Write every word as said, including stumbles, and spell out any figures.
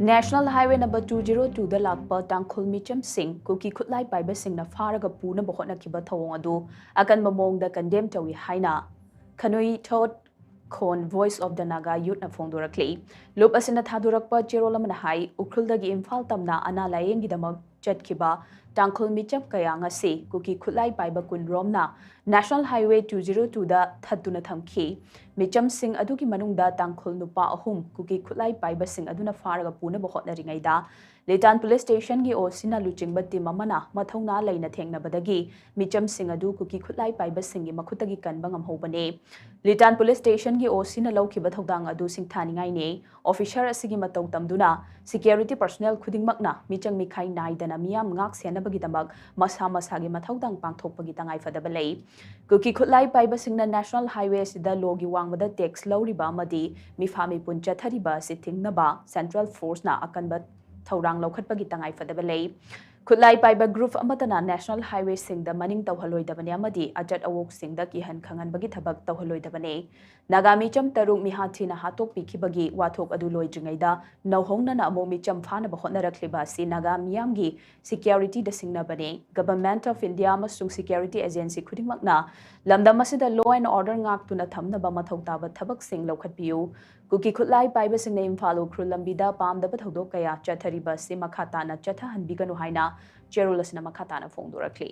National Highway number two zero two ꯗ ꯂꯥꯛꯄ ꯇꯥꯡꯈꯨꯜ ꯃꯤꯆꯝꯁꯤꯡ ꯀꯨꯀꯤ ꯈꯨꯠꯂꯥꯏ ꯄꯥꯏꯕꯁꯤꯡꯅ ꯐꯥꯔꯒ ꯄꯨꯅꯕ ꯍꯣꯠꯅꯈꯤꯕ ꯊꯧꯑꯣꯡ ꯑꯗꯨ ꯑꯀꯟꯕ ꯃꯑꯣꯡꯗ condemn ꯇꯧꯏ ꯍꯥꯏꯅ ꯈꯅꯨꯏ ꯊꯣꯠ ꯈꯣꯟ Voice of the Naga Youth ꯅ ꯐꯣꯡꯗꯣꯔꯛꯂꯤ꯫ ꯂꯨꯞ ꯑꯁꯤꯅ ꯊꯥꯗꯣꯔꯛꯄ ꯆꯦꯔꯣꯜ ꯑꯃꯅ ꯍꯥꯏ, ꯎꯈ꯭ꯔꯨꯜꯗꯒꯤ ꯏꯝꯐꯥꯜ ꯇꯝꯅ ꯑꯅꯥ ꯂꯥꯌꯦꯡꯒꯤꯗꯃꯛ ꯆꯠꯈꯤꯕ ꯇꯥꯡꯈꯨꯜ ꯃꯤꯆꯝ ꯀꯌꯥ ꯉꯁꯤ ꯀꯨꯀꯤ ꯈꯨꯠꯂꯥꯏ ꯄꯥꯏꯕ ꯀꯨꯟꯔꯣꯝꯅ National Highway two zero two ꯗ ꯊꯠꯇꯨꯅ ꯊꯝꯈꯤ꯫ ꯃꯤꯆꯝꯁꯤꯡ ꯑꯗꯨꯒꯤ ꯃꯅꯨꯡꯗ ꯇꯥꯡꯈꯨꯜ ꯅꯨꯄꯥ ꯑꯍꯨꯝ ꯀꯨꯀꯤ ꯈꯨꯠꯂꯥꯏ ꯄꯥꯏꯕꯁꯤꯡ ꯑꯗꯨꯅ ꯐꯥꯔꯒ ꯄꯨꯅꯕ ꯍꯣꯠꯅꯔꯤꯉꯩꯗ ꯂꯤꯇꯥꯟ ꯄꯨꯂꯤꯁ ꯁ꯭ꯇꯦꯁꯟꯒꯤ ꯑꯣ ꯁꯤꯅ ꯂꯨꯆꯤꯡꯕ ꯇꯤꯝ ꯑꯃꯅ ꯃꯊꯧꯅꯥ ꯂꯩꯅ ꯊꯦꯡꯅꯕꯗꯒꯤ ꯃꯤꯆꯝꯁꯤꯡ ꯑꯗꯨ ꯀꯨꯀꯤ ꯈꯨꯠꯂꯥꯏ ꯄꯥꯏꯕꯁꯤꯡꯒꯤ ꯃꯈꯨꯠꯇꯒꯤ ꯀꯟꯕ ꯉꯝꯍꯧꯕꯅꯤ꯫ ꯂꯤꯇꯥꯟ ꯄꯨꯂꯤꯁ ꯁ꯭ꯇꯦꯁꯟꯒꯤ ꯑꯣ ꯁꯤꯅ ꯂꯧꯈꯤꯕ ꯊꯧꯗꯥꯡ ꯑꯗꯨ ꯁꯤꯡꯊꯥꯅꯤꯡꯉꯥꯏꯅꯤ꯫ ꯑꯣꯐꯤꯁꯥꯔ ꯑꯁꯤꯒꯤ ꯃꯇꯧ ꯇꯝꯗꯨꯅ ꯁꯦꯀ꯭ꯌꯨꯔꯤꯇꯤ ꯄꯔꯁꯣꯅꯦꯜ ꯈꯨꯗꯤꯡꯃꯛꯅ ꯃꯤꯆꯪ ꯃꯤꯈꯥꯏ ꯅꯥꯏꯗꯅ ꯃꯤꯌꯥꯝ ꯉꯥꯛ ꯁꯦꯟꯅꯕꯒꯤꯗꯃꯛ ꯃꯁꯥ ꯃꯁꯥꯒꯤ ꯃꯊꯧꯗꯥꯡ ꯄꯥꯡꯊꯣꯛꯄꯒꯤ ꯇꯉꯥꯏꯐꯗꯕ ꯂꯩ꯫ ꯀꯨꯀꯤ ꯈꯨꯠꯂꯥꯏ ꯄꯥꯏꯕꯁꯤꯡꯅ ꯅꯦꯁꯅꯦꯜ ꯍꯥꯏꯋꯦ ꯑꯁꯤꯗ ꯂꯣꯒꯤ ꯋꯥꯡꯃꯗ ꯇꯦꯛꯁ ꯂꯧꯔꯤꯕ ꯑꯃꯗꯤ ꯃꯤꯐꯥ ꯃꯤꯄꯨꯟ ꯆꯠꯊꯔꯤꯕ ꯑꯁꯤ ꯊꯤꯡꯅꯕ ꯁꯦꯟꯇ꯭ꯔꯦꯜ ꯐꯣꯔꯁꯅ ꯑꯀꯟꯕ ꯊꯧꯔꯥꯡ ꯂꯧꯈꯠꯄꯒꯤ ꯇꯉꯥꯏꯐꯗꯕ ꯂꯩ꯫ ꯈꯨꯠꯂꯥꯏ ꯄꯥꯏꯕ ꯒ꯭ꯔꯨꯞ ꯑꯃꯠꯇꯅ ꯅꯦꯁꯅꯦꯜ ꯍꯥꯏꯋꯦꯁꯤꯡꯗ ꯃꯅꯤꯡ ꯇꯧꯍꯜꯂꯣꯏꯗꯕꯅꯤ ꯑꯃꯗꯤ ꯑꯆꯠ ꯑꯋꯣꯛꯁꯤꯡꯗ ꯀꯤꯍꯟ ꯈꯪꯍꯟꯕꯒꯤ ꯊꯕꯛ ꯇꯧꯍꯜꯂꯣꯏꯗꯕꯅꯤ꯫ ꯅꯥꯒꯥ ꯃꯤꯆꯝ ꯇꯔꯨꯛ ꯃꯤꯍꯥꯠ ꯊꯤꯅ ꯍꯥꯠꯇꯣꯛꯄꯤꯈꯤꯕꯒꯤ ꯋꯥꯊꯣꯛ ꯑꯗꯨ ꯂꯣꯏꯗ꯭ꯔꯤꯉꯩꯗ ꯅꯧꯍꯧꯅꯅ ꯑꯃꯨꯛ ꯃꯤꯆꯝ ꯐꯥꯅꯕ ꯍꯣꯠꯅꯔꯛꯂꯤꯕ ꯑꯁꯤ ꯅꯥꯒꯥ ꯃꯤꯌꯥꯝꯒꯤ ꯁꯦꯀ꯭ꯌꯨꯔꯤꯇꯤꯗ ꯁꯤꯡꯅꯕꯅꯤ꯫ Government of India ꯑꯃꯁꯨꯡ ꯁꯦꯀ꯭ꯌꯨꯔꯤꯇꯤ ꯑꯦꯖꯦꯟꯁꯤ ꯈꯨꯗꯤꯡꯃꯛꯅ ꯂꯝꯗꯝ ꯑꯁꯤꯗ law and order ꯉꯥꯛꯇꯨꯅ ꯊꯝꯅꯕ ꯃꯊꯧ ꯇꯥꯕ ꯊꯕꯛꯁꯤꯡ ꯂꯧꯈꯠꯄꯤꯌꯨ꯫ ꯀꯨꯀꯤ ꯈꯨꯠꯂꯥꯏ ꯄꯥꯏꯕꯁꯤꯡꯅ ꯏꯝꯐꯥꯜ ꯎꯈ꯭ꯔꯨꯜ ꯂꯝꯕꯤꯗ ꯄꯥꯝꯗꯕ ꯊꯧꯗꯣꯛ ꯀꯌꯥ ꯆꯠꯊꯔꯤꯕ ꯑꯁꯤ ꯃꯈꯥ ꯇꯥꯅ ꯆꯠꯊꯍꯟꯕꯤꯒꯅꯨ ꯍꯥꯏꯅ ꯆꯦꯔꯣꯜ ꯑꯁꯤꯅ ꯃꯈꯥ ꯇꯥꯅ ꯐꯣꯡꯗꯣꯔꯛꯂꯤ꯫